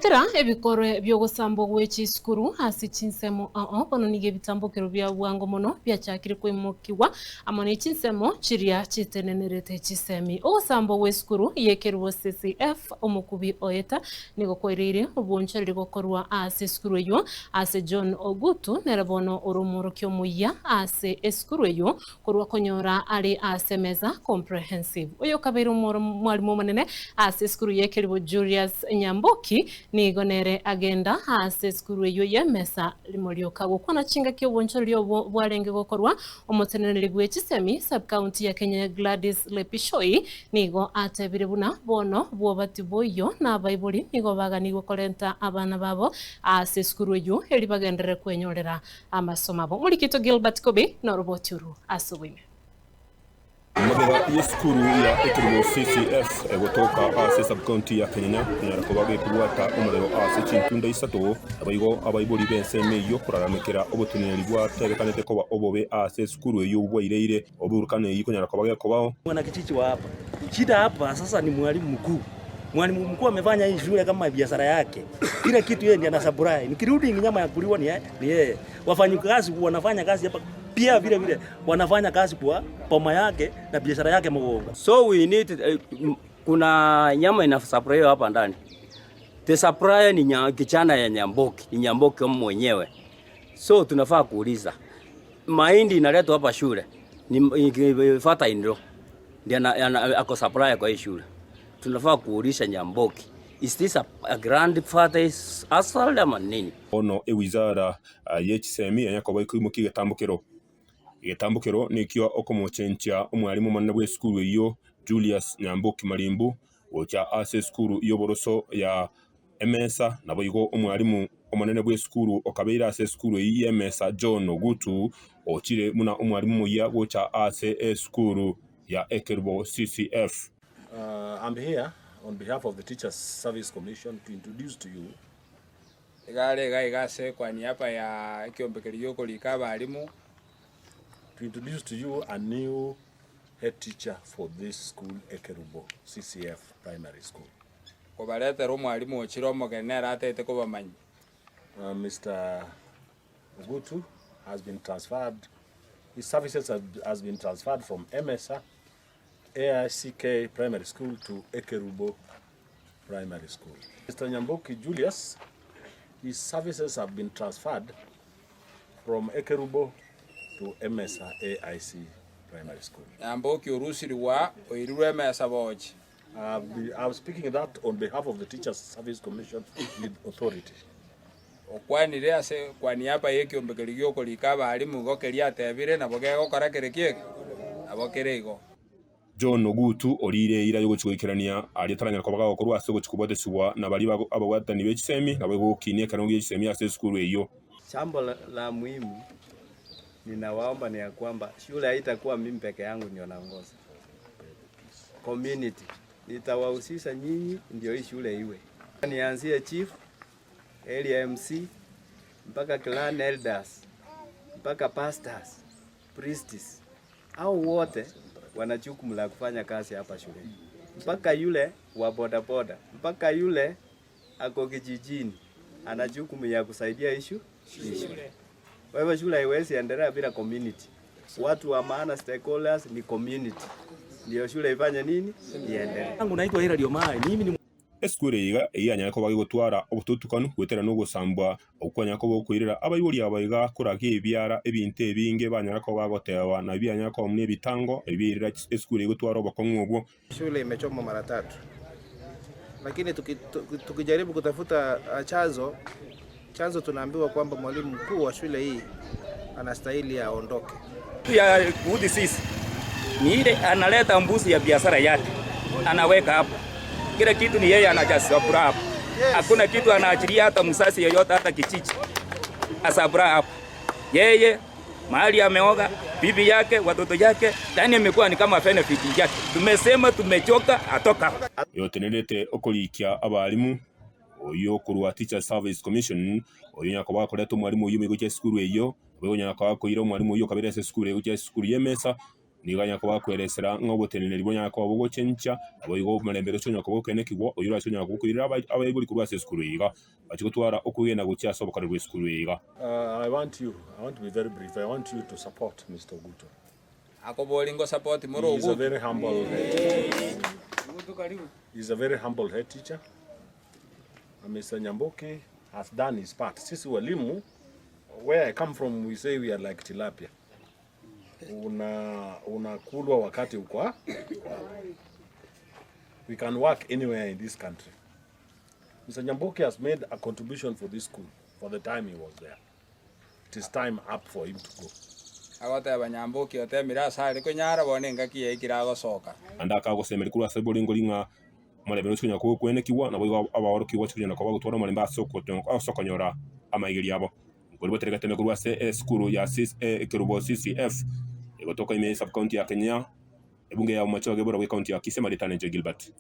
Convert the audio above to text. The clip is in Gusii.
Goetera ebikorwe bi'ogosambwa gwe chisukuru ase chinsemo ao, bono nigo ebitambokero bia bwango mono biachakire koimokigwa amo ne chinsemo chiria chitenenerete chisemi. Ogosambwa gw'esukuru y'ekerubo CCF omokubi oeta nigo kwaireire obwoonchoreria gokorwa ase esukuru eyio ase John Ogutu nere bono ore omworokia omoyia ase esukuru eyio Korwa konyora are ase emesa Comprehensive. Oyo okabeire omwalimu omonene ase esukuru y'ekeribo Julius Nyamboki nigo nere agenda ase esukuru eyio y'emesa rimo rioka gokwana chingaki obonchoreria obwo bwarenge gokorwa. Omoteneneri bwe chisemi sub-county ya Kenya Gladys Lepishoi nigo atebire buna bono bwoba tiboiyo na abaibori nigo baganigwe korenta abana babo ase esukuru eyio eri bagenderere kwenyorera Amasomo abo. Omorikito Gilbert Kobe noroboti oru ase oboime. Magega y'esukuru ya ekerubo CCF egotoka ase sub-county ya Kenyenya konyara koba gekobwata omorero ase chintunda isato, naboigo abaibori b'ensemo eyio koraramekera oboteneneri bwatebekanete koba obobe ase esukuru eyio bwaireire oburukano eyio konyara koba gekobao. Mwanakijiji wa hapa shida hapa sasa ni mwalimu mkuu. Mwalimu mkuu amefanya hii shule kama biashara yake, kila kitu yeye ndiye anasupply, including nyama ya kuliwa ni ni yeye. Wafanyikazi wanafanya kazi hapa pia vile vile wanafanya kazi kwa boma yake na biashara yake Mugongo. So we need uh, kuna nyama ina supply hapa ndani. The supplier ni nya, kijana ya Nyamboki, ni Nyamboki mwenyewe. So tunafaa kuuliza mahindi inaletwa hapa shule ni father in law ndiye ako supplier kwa hii shule. Tunafaa kuuliza Nyamboki, is this a, a grandfather's assault ama nini? Bono ewizara ye chisemi yanya koba ekoimokia egetambokero. Egetambokero nekio okomochenchia omwalimu omonene bw'esukuru eyio Julius Nyamboki Marimbu gocha ase esukuru y'oboroso ya Emesa, naboigo omwalimu omonene bw'esukuru okabeire ase esukuru eyio y'Emesa John Ogutu ochire buna omwalimu omoyia gocha ase esukuru ya Ekerubo CCF. I'm here on behalf of the Teachers Service Commission to introduce to you. Iga are iga iga ase kwa niaba ya ekiombe keria gi'okorika abalimu. To introduce to you a new head teacher for this school Ekerubo CCF Primary School. Kobaretera omwalimu ochire omogeni nere atagete kobamanyia. Mister Ogutu has been transferred, his services has been transferred from Emesa AICK Primary School to Ekerubo Primary School. Mr. Nyamboki Julius, his services have been transferred from Ekerubo to Emesa AIC Primary School. Nyamboki orusirigwa oirirwe Emesa bochi. I'm speaking that on behalf of the Teachers Service Commission with authority. Okwanire ase kwa niaba y'ekiombe keria gi'okorika abalimu igo keria atebire, nabo gegokora kere ki eke? Nabo kere igo. John Ogutu oriire eira y'ogochia goikerania aria taranyara koba gagokorwa ase ogochia kobwatesigwa na baria ababwatani be chisemi naboigo gokinia ekerengo gie chisemi ase esukuru eyio. Jambo la muhimu ninawaomba ni ya kwamba shule haitakuwa mimi peke yangu ndio naongoza. Community nitawahusisha nyinyi ndio hii shule iwe. Nianzie chief, area MC mpaka clan elders mpaka pastors, priests, hao wote wana jukumu la kufanya kazi hapa shuleni, mpaka yule wa bodaboda, mpaka yule ako kijijini ana jukumu ya kusaidia ishu shule. Kwa hivyo shule haiwezi endelea bila community. Watu wa maana stakeholders ni community, ndio shule ifanye nini, iendelee. Yangu naitwa Hilary Omai. Mimi ni Esukuru eye iga eyio yanyare koba gegotwara obotutukanu goetera nogosambwa okwo kwanyara koba gokoirera abaibori aba iga koragia ebiara ebinto ebinge banyara koba bagoteba na bianyara koba buna ebitango ebi biairera esukuru eye gotwara obokong'u obwo. Shule imechomwa mara tatu, lakini tukijaribu kutafuta chanzo chanzo, tunaambiwa kwamba mwalimu mkuu wa shule hii anastahili aondoke. Ya kuudhi sisi ni ile analeta mbuzi ya biashara yake anaweka hapo, kila kitu ni yeye anajasabura hapo, hakuna kitu anaachilia hata msasi yeyote hata kichichi asabura hapo yeye mahali ameoga bibi yake watoto yake, yani imekuwa ni kama benefit yake. Tumesema tumechoka, atoka. Oyotenenerete okorikia abalimu oyio korwa Teachers Service Commission, oyio onyara koba akoreta omwalimu oyio gochia esukuru eyio, naboigo onyara koba akoira omwalimu oyio okabera ase esukuru eyio gochia esukuru y'emesa. Nigo anyare koba akoeresera ng'a oboteneneri bonyare koba bogochencha, naboigo omorembe gose onyare koba okoenekigwa, oyio orase onyare koirera abaibori korwa ase esukuru eye iga, bachie gotwara okwegena gochia ase obokoreri bw'esukuru eye iga. I want you, I want to be very brief, I want you to support Mister Ogutu. Akobori ngosapoti more He is a Ogutu. very humble head teacher. He is a very humble head teacher. And Mr. Nyamboki has done his part. Sisi walimu, where I come from, we say we are like tilapia. Una unakulwa wakati uko hapo. We can work anywhere in this country. Mr. Nyamboki has made a contribution for this school for the time he was there. It is time up for him to go. Agoteba Nyamboki otemire ase are konyara bono engaki yaikire agosoka. Naende akagosemeria korwa ase boringo ring'a omorembe nochie konyara kwenekigwa, naboigo abaorokigwa bachie konyara koba bagotwara omorembe ase ase okonyora amaigerio abo. Nkori boteregeteme korwa ase esukuru ya Ekerubo CCF egotoka ime ye sub-county ya Kenyenya, ebunge ya Bomachoge borobwo ecounty ya Kisii, Amaritana Inche Gilbert.